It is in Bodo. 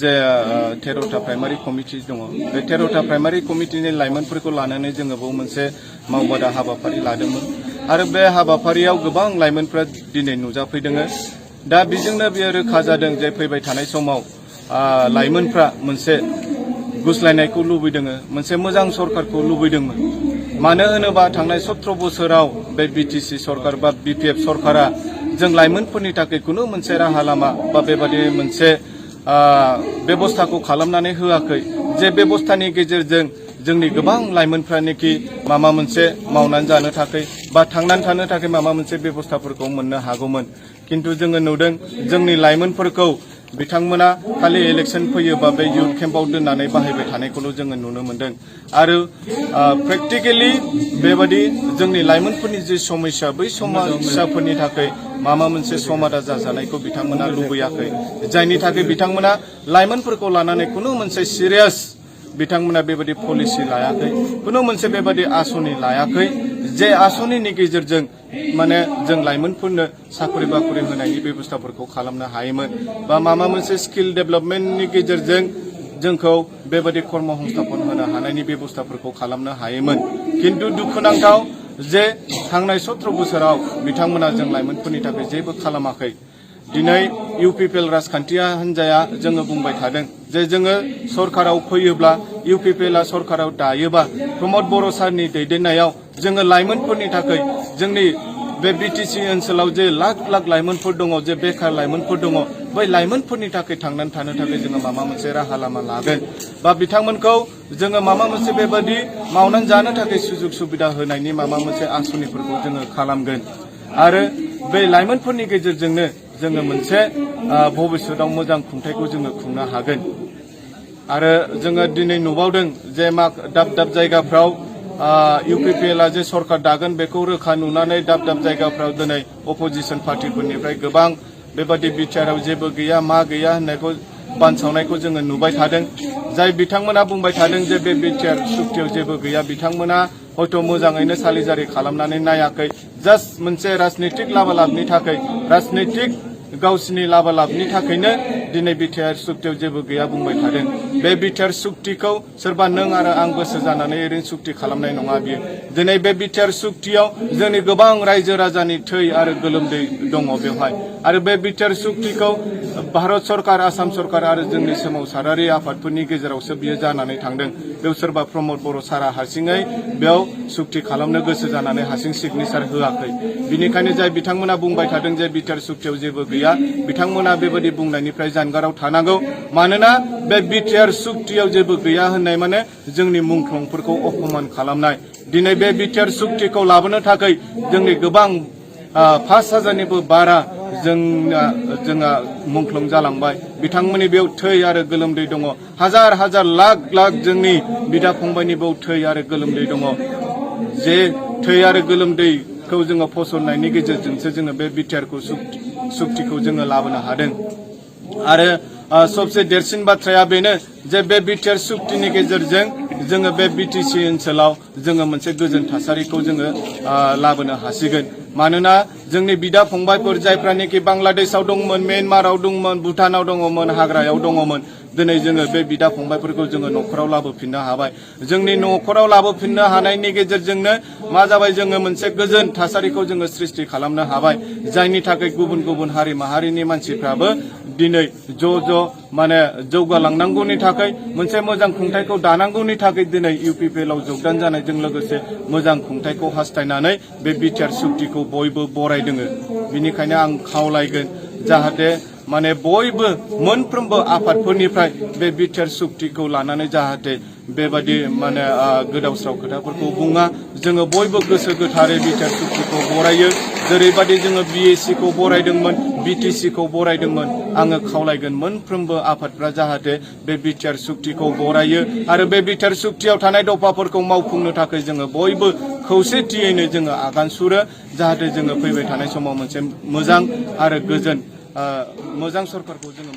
जे 13टा प्राइमारि कमिटि दङ बे 13टा प्राइमारि कमिटिनि लाइमोनफोरखौ लानानै जोङो बेयाव मोनसे मावबादा हाबाफारि लादोंमोन आरो बे हाबाफारियाव गोबां लाइमोनफ्रा दिनै नुजाफैदों दा बेजोंनो बेयो रोखा जादों जे फैबाय थानाय समाव लाइमोनफ्रा मोनसे गुस्लायनायखौ लुबैदों मोनसे मोजां सरकारखौ लुबैदोंमोन मानो होनोबा थांनाय 17 बोसोराव बे बिटिसि सरकार बा बिपिएफ सरकारा जों लाइमोनफोरनि थाखाय खुनु मोनसे राहा लामा बा बेबादि मोनसे बेबस्थाखौ खालामनानै होआखै जे बेबस्थानि गेजेरजों जोंनि गोबां लाइमोनफ्रानोखि माबा मोनसे मावनानै जानो थाखाय बा थांनानै थानो थाखाय माबा मोनसे बेबस्थाफोरखौ मोननो हागौमोन किन्तु जोङो नुदों जोंनि लाइमोनफोरखौ बिथांमोना खालि इलेक्शन फैयोबा बे युथ केम्पआव दोननानै बाहायबाय थानायखौल' जोङो नुनो मोनदों आरो प्रेक्टिकेलि बेबादि जोंनि लाइमोनफोरनि जे समस्या बै समस्याफोरनि थाखाय माबा मोनसे समाधान जाजानायखौ बिथांमोना लुबैयाखै जायनि थाखाय बिथांमोना लाइमोनफोरखौ लानानै खुनु मोनसे सिरियास बिथांमोना बेबादि पलिसि लायाखै खुनु मोनसे बेबादि आसनि लायाखै जे आसनिनि गेजेरजों माने जों लाइमोनफोरनो साख्रि बाख्रि होनायनि बेबस्थाफोरखौ खालामनो हायोमोन बा माबा मोनसे स्किल डेभेलपमेन्टनि गेजेरजों जोंखौ बेबादि कर्म संस्थापन होनो हानायनि बेबस्थाफोरखौ खालामनो हायोमोन किन्तु दुखुनांथाव जे थांनाय 17 बोसोराव बिथांमोना जों लाइमोनफोरनि थाखाय जेबो खालामाखै दिनै इउपिपिएल राजखान्थिया हान्जाया जोङो बुंबाय थादों जे जोङो सरकाराव फैयोब्ला इउपिपिएलआ सरकाराव दायोबा प्रमद बर' सारनि दैदेननायाव जोङो लाइमोनफोरनि थाखाय जोंनि बे बिटिसि ओनसोलाव जे लाख लाख लाइमोनफोर दङ जे बेकार लाइमोनफोर दङ बै लाइमोनफोरनि थाखाय थांनानै थानो थाखाय जोङो माबा मोनसे राहा लामा लागोन बा बिथांमोनखौ जोङो माबा मोनसे बेबादि मावनानै जानो थाखाय सुजुग सुबिदा होनायनि माबा मोनसे आसनिफोरखौ जोङो खालामगोन आरो बे लाइमोनफोरनि गेजेरजोंनो जोङो मोनसे भबिष्यताव मोजां खुंथायखौ जोङो खुंनो हागोन आरो जोङो दिनै नुबावदों जे दाब दाब जायगाफ्राव इउपिपिएलआ जे सरकार दागोन बेखौ रोखा नुनानै दाब दाब जायगाफ्राव दिनै अपोजिसन पार्टिफोरनिफ्राय गोबां बेबादि बिटिआरआव जेबो गैया मा गैया होननायखौ बानसावनायखौ जोङो नुबाय थादों जाय बिथांमोना बुंबाय थादों जे बे बिटिआर सुक्तियाव जेबो गैया बिथांमोना हयथ' मोजाङैनो सालिजारि खालामनानै नायाखै जास्ट मोनसे राजनितिक लाबालाबनि थाखाय राजनितिक गावसिनि लाबालाबनि थाखायनो दिनै बिटिआर सुक्तियाव जेबो गैया बुंबाय थादों बे बिटिआर सुक्तिखौ सोरबा नों आरो आं गोसो जानानै ओरैनो सुक्ति खालामनाय नङा बियो दिनै बे बिटिआर सुक्तियाव जोंनि गोबां रायजो राजानि थै आरो गोलोमदै दङ बेवहाय आरो बे बिटिआर सुक्तिखौ भारत सरकार आसाम सरकार आरो जोंनि सोमावसारारि आफादफोरनि गेजेरावसो बियो जानानै थांदों बेयाव सोरबा प्रमद बर' सारा हारसिङै बेयाव सुक्ति खालामनो गोसो जानानै हारसिं सिगनेचार होआखै बिनिखायनो जाय बिथांमोना बुंबाय थादों जे बिटिआर सुक्तियाव जेबो गैया बिथांमोना बेबादि बुंनायनिफ्राय जानगाराव थानांगौ मानोना बे बिटिआर सुक्तियाव जेबो गैया होननाय माने जोंनि मुंख्लंफोरखौ अपमान खालामनाय दिनै बे बिटिआर सुक्तिखौ लाबोनो थाखाय जोंनि गोबां 5,000निबो बारा जोंहा मुंख्लं जालांबाय बिथांमोननि बेयाव थै आरो गोलोमदै दङ हाजार हाजार लाख लाख जोंनि बिदा फंबायनि बेयाव थै आरो गोलोमदै दङ जे थै आरो गोलोमदैखौ जोङो फसलनायनि गेजेरजोंसो जोङो बे बिटिआरखौ सुक्तिखौ जोङो लाबोनो हादों आरो सबसे देरसिन बाथ्राया बेनो जे बे बिटिआर सुक्तिनि गेजेरजों जोङो बे बिटिसि ओनसोलाव जोङो मोनसे गोजोन थासारिखौ जोङो लाबोनो हासिगोन मानोना जोंनि बिदा फंबायफोर जायफ्रानोखि बांलादेशआव दंमोन म्यानमाराव दंमोन भुटानाव दङमोन हाग्रायाव दङमोन दिनै जोङो बे बिदा फंबायफोरखौ जोङो न'खराव लाबोफिननो हाबाय जोंनि न'खराव लाबोफिननो हानायनि गेजेरजोंनो मा जाबाय जोङो मोनसे गोजोन थासारिखौ जोङो सृष्टि खालामनो हाबाय जायनि थाखाय गुबुन गुबुन हारि माहारिनि मानसिफ्राबो दिनै ज' माने जौगालांनांगौनि थाखाय मोनसे मोजां खुंथायखौ दानांगौनि थाखाय दिनै इउपिपिएलआव जगदान जानायजों लोगोसे मोजां खुंथायखौ हास्थायनानै बे बिटिआर सुक्तिखौ बयबो बरायदों बिनिखायनो आं खावलायगोन जाहाथे माने बयबो मोनफ्रोमबो आफादफोरनिफ्राय बे बिटिआर सुक्तिखौ लानानै जाहाथे बेबादि माने गोदावस्राव खोथाफोरखौ बुङा जोङो बयबो गोसो गोथारै बिटिआर सुक्तिखौ बरायो जेरैबादि जोङो बिएससिखौ बरायदोंमोन बिटिसिखौ बरायदोंमोन आङो खावलायगोन मोनफ्रोमबो आफादफ्रा जाहाथे बे बिटिआर सुक्तिखौ बरायो आरो बे बिटिआर सुक्तियाव थानाय दफाफोरखौ मावफुंनो थाखाय जोङो बयबो खौसेथियैनो जोङो आगान सुरो जाहाथे जोङो फैबाय थानाय समाव मोनसे मोजां आरो गोजोन मोजां सरकारखौ जोङो